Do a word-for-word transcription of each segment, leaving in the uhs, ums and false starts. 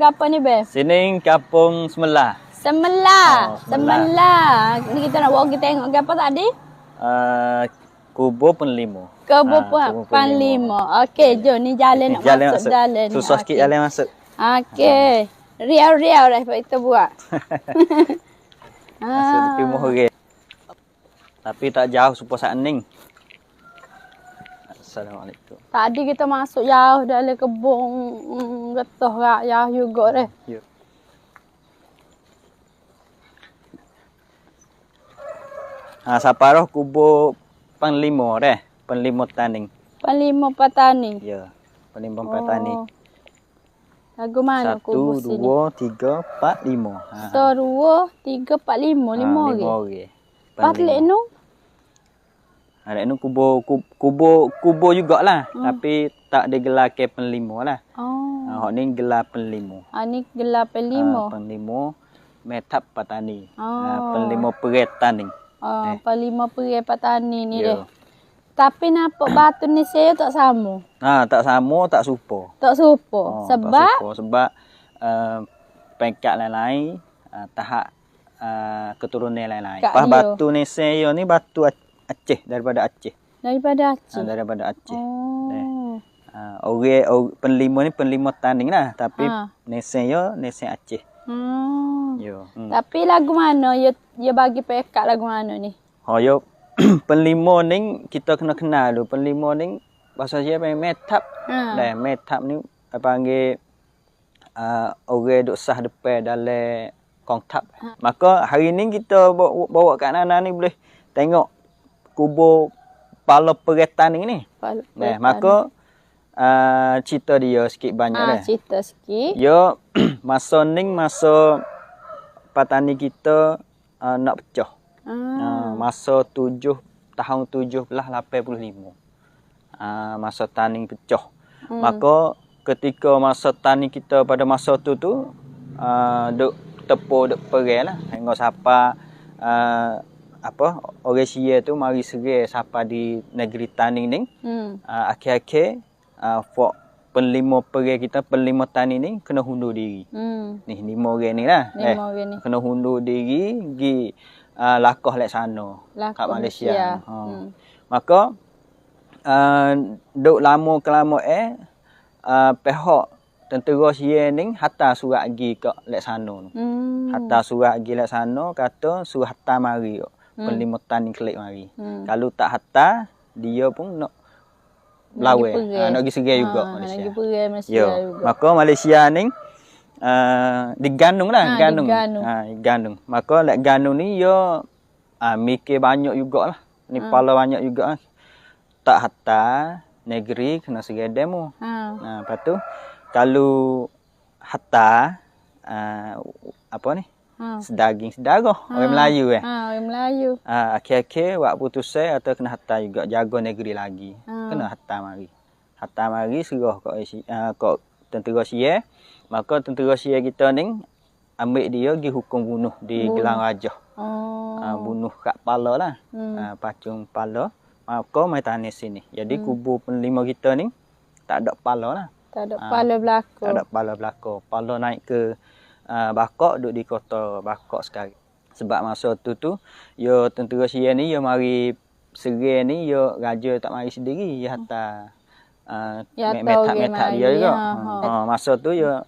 Apa ni, Beb? Sini kampung Semela. Semela. Oh, Semela. Semela. Ni kita nak bawa kita tengok ke apa tadi? Uh, Kubur Penlimo. Kubur Ah, Pan- Panlimo. Okey, jom ni jalan nak Jalan masuk, masuk. Jalan. Susah sikit Okey. Jalan masuk. Okey. Riau-riau dah sebab kita buat. Masuk ah. Tepi Muhore. Tapi tak jauh supo saning. Assalamualaikum. Tadi kita masuk jauh dalam kebun mm, getah rak jauh juga deh. Yuk. Ha, saparoh kubur Panlimo deh, Panlimo Taning. Panlimo Patani. Ya, Panlimo Patani. Oh. Lagu mana Satu, kubur sini? Dua, tiga, empat, lima. Ha. Satu, dua, tiga, empat, lima. Lima Ha, orang. Lima orang. Empat lek nu? Ada nu kubur kub- kubur kubur jugalah, Hmm. tapi tak digelar ke Panlimo lah. Oh. Ha, hok ni gelar Panlimo. Ah, ni gelar Panlimo. Ha, Panlimo Metap Patani. Oh. Ha, Panlimo Peretan ni. Oh, Eh. Panlimo Peretan Patani ni Ya. deh. Tapi nampak batu ni saya tak sama. Ha, tak sama, tak serupa. Tak serupa. Oh, Sebab tak serupa. Sebab uh, pengkat lain-lain, uh, tahap uh, keturunan lain-lain. Kat Pas dia. Batu Neseng yo ni batu Ac- Aceh, daripada Aceh. Daripada Ha, Aceh. daripada Aceh. Oh. Uh, orang, orang Panlimo ni Panlimo Taning lah, tapi Ha. Neseng yo Neseng Aceh. Hmm. Yo. Hmm. Tapi lagu mana ya ya bagi pekak lagu mana ni? Ha, yo Panlimo ni kita kena kenal dulu. Panlimo ni bahasa Aceh panggil Metap. Ha. Dah Metap ni panggil uh, orang duk sah depan dalam kongtap. Maka hari ni kita bawa, bawa kat Nana ni boleh tengok kubur Pala Peretan ni. Pala Nah, Peretan. Maka uh, cerita dia sikit banyak Ah, dah. Cerita sikit. Ya, masa ni masa Patani kita uh, nak pecah. Ah. Uh, masa tujuh tahun tujuh belas lapan puluh lima. Uh, masa Taning pecah. Hmm. Maka ketika masa Taning kita pada masa tu tu uh, duk tepo duk perang lah. Hingga sapa uh, apa orang Sia tu mari serai sapa di negeri Taning ni. Hmm. Uh, akhir-akhir uh, fok Panlimo perang kita Panlimo Taning ni kena hundur diri. Hmm. Ni lima orang ni lah. Lima orang ni. Kena hundur diri gi uh, lakoh lek sana Lakoh kat Malaysia. Malaysia. Ha. Hmm. Maka uh, duk lama kelama eh uh, pihak tentera Sia ni hantar surat agi ke lek sana tu. Hmm. Hantar surat agi lek sana kata suruh hantar mari. Hmm. Panlimo Taning kelik mari. Hmm. Kalau tak hantar dia pun nak Nak lawan. pergi perang. Ha, nak pergi serai juga Ah, Malaysia. Nak pergi perang Malaysia Yo, juga. Maka Malaysia ni uh, digantung lah, Ha, gantung. Digantung. Ha, digantung. Maka lek gantung ni yo uh, mikir banyak jugalah. Ni Hmm. pala banyak juga. Tak hantar negeri kena serai demo. Ha. Nah, lepas tu kalau hantar uh, apa ni? Ha. Sedaging sedarah orang Melayu eh. Ha, orang Melayu. Ah, akhir-akhir wak putusai atau kena hantar juga jaga negeri lagi. Hmm. Kena hantar mari. Hantar mari serah kat uh, kat tentera Sia. Maka tentera Sia kita ni ambil dia di hukum bunuh di Bunuh. Gelang Raja. Oh. Ah, bunuh kat pala lah. Hmm. Ah, pacung pala. Maka mai tanah sini. Jadi Hmm. kubur Panlimo kita ni tak ada pala lah. Tak ada Ah, pala belaka. Tak ada pala belaka. Pala naik ke uh, Bakok duduk di kota Bakok sekarang. Sebab masa tu tu ya tentera Sia ni ya mari serai ni ya raja tak mari sendiri ya hantar uh, Ya me- tahu metak dia metak mari, dia juga. Ha, ha. Ha, masa tu ya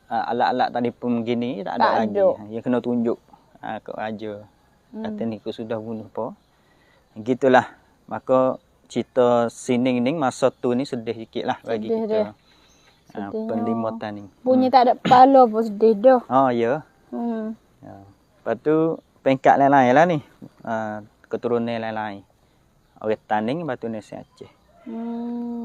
uh, alat-alat tadi pun gini tak ada Tak lagi. ada. Ya kena tunjuk uh, ke raja. Hmm. Kata ni aku sudah bunuh apa. Gitulah. Maka cerita sining ni masa tu ni sedih sikit lah bagi Sedih kita. dia. Ah, Sedihnya. Panlimo Taning. Punya tak ada pala pun sedih dah. Oh ya. Hmm. Ya. Lepas tu pengkat lain-lain lah ni. Ah, keturunan lain-lain. Orang Taning lepas tu Neseng Aceh. Hmm.